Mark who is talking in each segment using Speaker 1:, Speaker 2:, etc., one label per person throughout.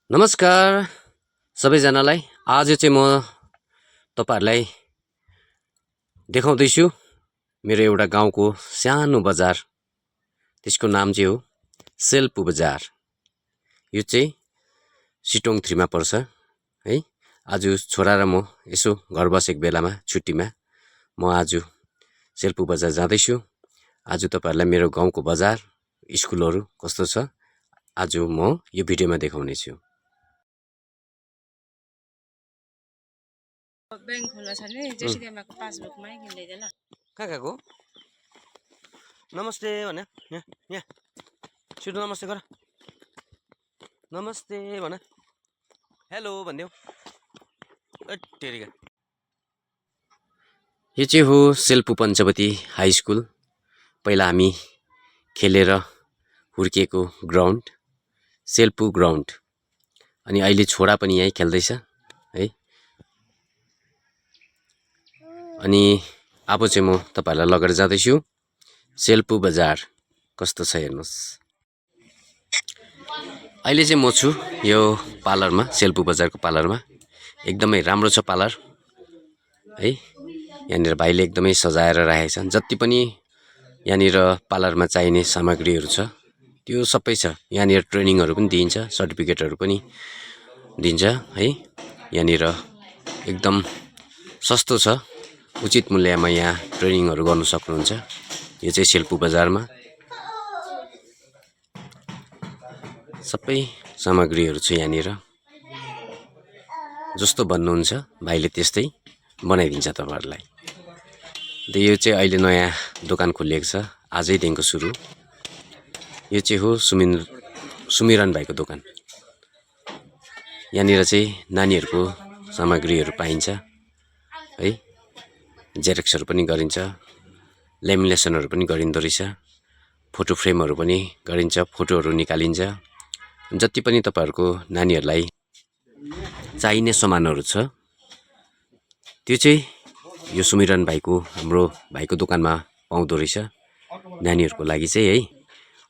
Speaker 1: नमस्कार सबैजनालाई। आज चाहिँ म तपाईहरुलाई देखाउँदैछु मेरो एउटा गाउँको सानो बजार। त्यसको नाम चाहिँ हो सेल्पु बजार। यो चाहिँ सिटोङ 3 मा पर्छ है। आज छोरा र म यसो घर बसेको बेलामा छुट्टीमा म आज सेल्पु बजार जाँदैछु। आज तपाईहरुलाई मेरो गाउँको बजार स्कुलहरु कस्तो छ आज म यो भिडियोमा देखाउने छु।
Speaker 2: बैंक खोल्न छ नि जेसीकेमाको पासबुकमै किन्दैदैन।
Speaker 1: कहाँ गएको? नमस्ते भने यहाँ छिटो नमस्ते गर। नमस्ते भन। हेलो भन्देऊ। टेरिका। यो चाहिँ हो सेल्पु पञ्चवती हाई स्कुल। पहिला हामी खेलेर हुर्किएको ग्राउन्ड सेल्पु ग्राउन्ड। अनि अहिले छोरा पनि यही खेल्दैछ है। अनि अब चाहिँ म तपाईहरुलाई लगेर जाँदैछु सेल्पु बजार कस्तो छ हेर्नुस्। अहिले चाहिँ म छु यो पार्लरमा सेल्पु बजारको पार्लरमा। एकदमै राम्रो छ पार्लर है। यहाँनिर भाइले एकदमै सजाएर राखेको छ। जति पनि यहाँनिर पार्लरमा चाहिने सामग्रीहरू छ त्यो सबै छ। यहाँनिर ट्रेनिङहरू पनि दिइन्छ, सर्टिफिकेटहरू पनि दिन्छ है। यहाँनिर एकदम सस्तो छ, उचित मूल्यमा यहाँ ट्रेनिङहरू गर्न सक्नुहुन्छ। यो चाहिँ सेल्पु बजारमा सबै सामग्रीहरू छ। यहाँनिर जस्तो भन्नुहुन्छ भाइले त्यस्तै बनाइदिन्छ तपाईहरुलाई। यो चाहिँ अहिले नयाँ दोकान खोलिएको छ, आजैदेखिको सुरु। यो चाहिँ हो सुमिरन भाइको दोकान। यहाँनिर चाहिँ नानीहरूको सामग्रीहरू पाइन्छ है। जेरेक्सहरू पनि गरिन्छ, लेमिनेसनहरू पनि गरिँदो रहेछ, फोटो फ्रेमहरू पनि गरिन्छ, फोटोहरू निकालिन्छ। जति पनि तपाईहरुको नानीहरूलाई चाहिने सामानहरू छ त्यो चाहिँ यो सुमिरन भाइको हाम्रो भाइको दोकानमा पाउँदो रहेछ नानीहरूको लागि चाहिँ है।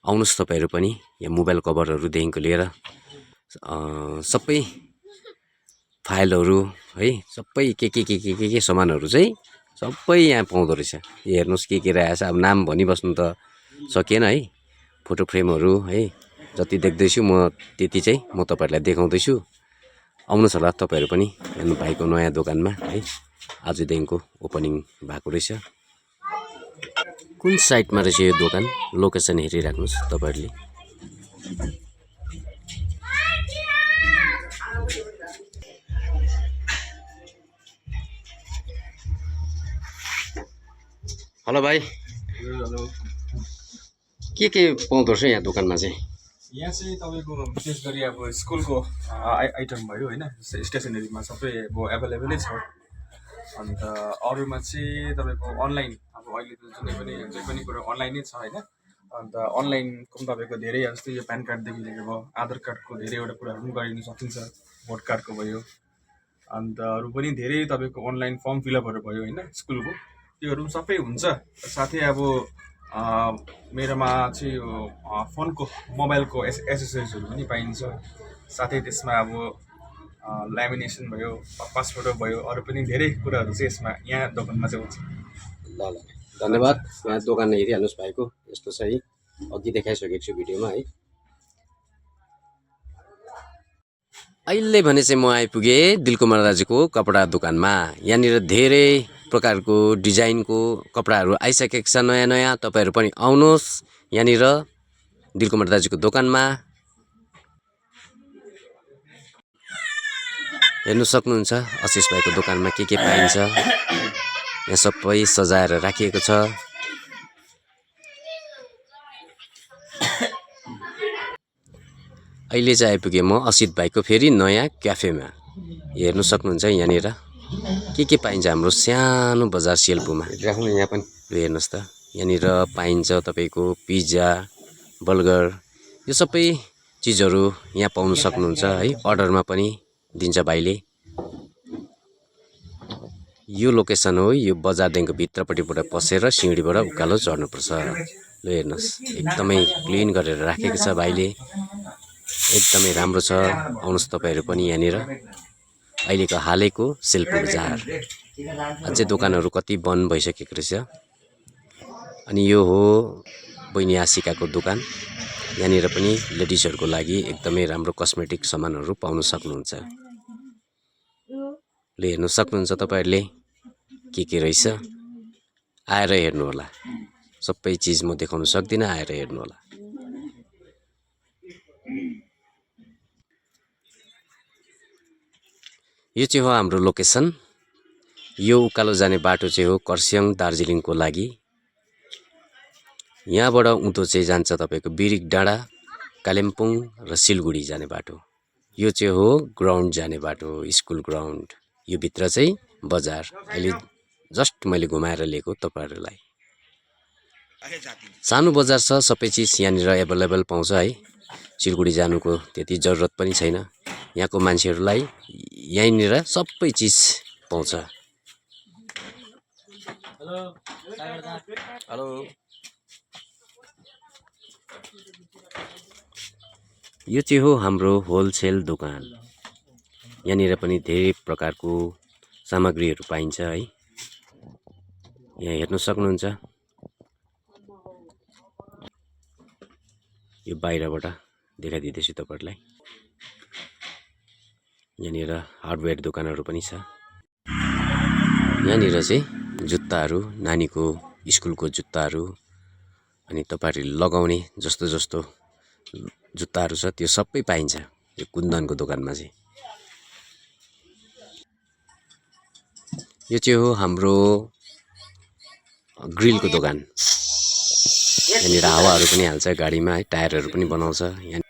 Speaker 1: आउनुस् तपाईहरु पनि। यहाँ मोबाइल कभरहरू देखिको लिएर सबै फाइलहरू है, सबै के सामानहरू चाहिँ सबै यहाँ पाउँदो रहेछ। हेर्नुस् के रहेछ। अब नाम भनिबस्नु त सकिएन है। फोटो फ्रेमहरू है जति देख्दैछु म त्यति चाहिँ म तपाईहरुलाई देखाउँदैछु। आउनुस् होला तपाईहरु पनि हेर्नु भाइको नयाँ दोकानमा है। आजदेखिको ओपनिङ भएको रहेछ। कुन साइडमा रहेछ यो दोकान लोकेसन हेरिराख्नुस् तपाईहरुले। हेलो भाइ।
Speaker 3: हेलो।
Speaker 1: के पाउँदो रहेछ यहाँ दोकानमा चाहिँ?
Speaker 3: यहाँ चाहिँ तपाईको विशेष गरी अब स्कुलको आइटम भयो हैन, स्टेसनरीमा सबै अब एभाइलेबलै छ। अन्त अरूमा चाहिँ तपाईको अनलाइन अब अहिले त जुनै पनि कुरा अनलाइनै छ हैन। अन्त अनलाइनको पनि तपाईको धेरै जस्तै यो प्यान कार्डदेखि लिएर भयो आधार कार्डको धेरैवटा कुराहरू पनि गरिन सकिन्छ, भोट कार्डको भयो। अन्त अरू पनि धेरै तपाईको अनलाइन फर्म फिलअपहरू भयो हैन स्कुलको, त्योहरू पनि सबै हुन्छ। साथै अब मेरोमा चाहिँ यो फोनको मोबाइलको एसेसरिजहरू पनि पाइन्छ। साथै त्यसमा अब ल्यामिनेसन भयो, पासपोर्ट भयो, अरू पनि धेरै कुराहरू चाहिँ यसमा यहाँ दोकानमा चाहिँ हुन्छ।
Speaker 1: ल धन्यवाद। यहाँ दोकान हेरिहाल्नुस् भाइको यस्तो छ है। अघि देखाइसकेको छु भिडियोमा है। अहिले भने चाहिँ म आइपुगेँ दिलकुमार दाजुको कपडा दोकानमा। यहाँनिर धेरै प्रकारको डिजाइनको कपडाहरू आइसकेको छ नयाँ नयाँ। तपाईहरु पनि आउनुहोस् यहाँनिर दिलकुमार दाजुको दोकानमा। हेर्नु सक्नुहुन्छ आशिष भाइको दोकानमा के पाइन्छ। यहाँ सबै सजाएर राखिएको छ। अहिले चाहिँ आइपुगेँ म असित भाइको फेरि नयाँ क्याफेमा। हेर्नु सक्नुहुन्छ यहाँनिर के पाइन्छ हाम्रो सानो बजार सेल्पुमा। राख्नु यहाँ पनि हेर्नुहोस् त। यहाँनिर पाइन्छ तपाईको पिज्जा, बर्गर, यो सबै चीजहरू यहाँ पाउन सक्नुहुन्छ है। अर्डरमा पनि दिन्छ भाइले। यो लोकेसन हो। यो बजारदेखिको भित्रपट्टिबाट पसेर सिँढीबाट उकालो चढ्नुपर्छ। ल हेर्नुहोस् एकदमै क्लिन गरेर राखेको छ भाइले। एकदमै राम्रो छ। आउनुहोस् तपाईँहरू पनि यहाँनिर। अहिलेको हालैको शिल्प बजार। अझै दोकानहरू कति बन्द भइसकेको रहेछ। अनि यो हो बहिनी आशिकाको दोकान। यहाँनिर पनि लेडिजहरूको लागि एकदमै राम्रो कस्मेटिक सामानहरू पाउन सक्नुहुन्छ। ले हेर्नु सक्नुहुन्छ तपाईँहरूले के रहेछ। आएर हेर्नु होला। सबै चिज म देखाउन सक्दिनँ, आएर हेर्नु होला। यो चाहिँ हो हाम्रो लोकेसन। यो उकालो जाने बाटो चाहिँ हो कर्सियङ दार्जिलिङको लागि। यहाँबाट उँधो चाहिँ जान्छ तपाईँको बिरिक डाँडा, कालिम्पोङ र सिलगढी जाने बाटो। यो चाहिँ हो ग्राउन्ड जाने बाटो, स्कुल ग्राउन्ड। यो भित्र चाहिँ बजार। अहिले जस्ट मैले घुमाएर लिएको तपाईँहरूलाई। सानो बजार छ, सबै चिज यहाँनिर एभाइलेबल पाउँछ है। सिलगढी जानुको त्यति जरुरत पनि छैन। यहाँको मान्छेहरूलाई यहीँनिर सबै चिज पाउँछ। हेलो। यो चाहिँ हो हाम्रो होलसेल दोकान। यहाँनिर पनि धेरै प्रकारको सामग्रीहरू पाइन्छ है। यहाँ हेर्न सक्नुहुन्छ। यो बाहिरबाट देखाइदिँदैछु तपाईँहरूलाई। यहाँनिर हार्डवेयर दोकानहरू पनि छ। यहाँनिर चाहिँ जुत्ताहरू, नानीको स्कुलको जुत्ताहरू, अनि तपाईँहरूले लगाउने जस्तो जस्तो जुत्ताहरू छ त्यो सबै पाइन्छ यो कुन्दनको दोकानमा चाहिँ। यो चाहिँ हो हाम्रो ग्रिलको दोकान। यहाँनिर हावाहरू पनि हाल्छ गाडीमा है, टायरहरू पनि बनाउँछ। यहाँ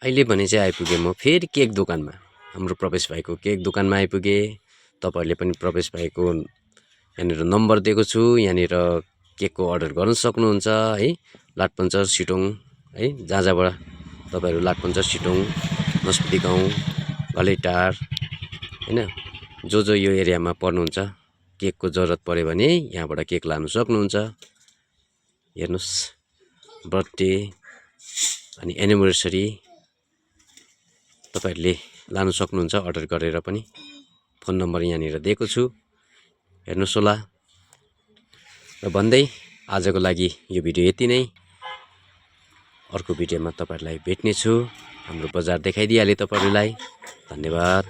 Speaker 1: अहिले भने चाहिँ आइपुगेँ म फेरि केक दोकानमा। हाम्रो प्रवेश भाइको केक दोकानमा आइपुगेँ। तपाईँहरूले पनि प्रवेश भाइको यहाँनिर नम्बर दिएको छु। यहाँनिर केकको अर्डर गर्न सक्नुहुन्छ है। लाठपन्चर, सिटोङ है, जहाँ जहाँबाट तपाईँहरू लाठपन्चर, सिटोङ, नस्पति गाउँ, घलेटार होइन, जो यो एरियामा पर्नुहुन्छ, केकको जरुरत पऱ्यो भने यहाँबाट केक लानु सक्नुहुन्छ। हेर्नुहोस्, बर्थडे अनि एनिभर्सरी तपाईँहरूले लानु सक्नुहुन्छ अर्डर गरेर पनि। फोन नम्बर यहाँनिर दिएको छु, हेर्नुहोस् होला। र भन्दै आजको लागि यो भिडियो यति नै। अर्को भिडियोमा तपाईँहरूलाई भेट्नेछु। हाम्रो बजार देखाइदिइहालेँ तपाईँहरूलाई। धन्यवाद।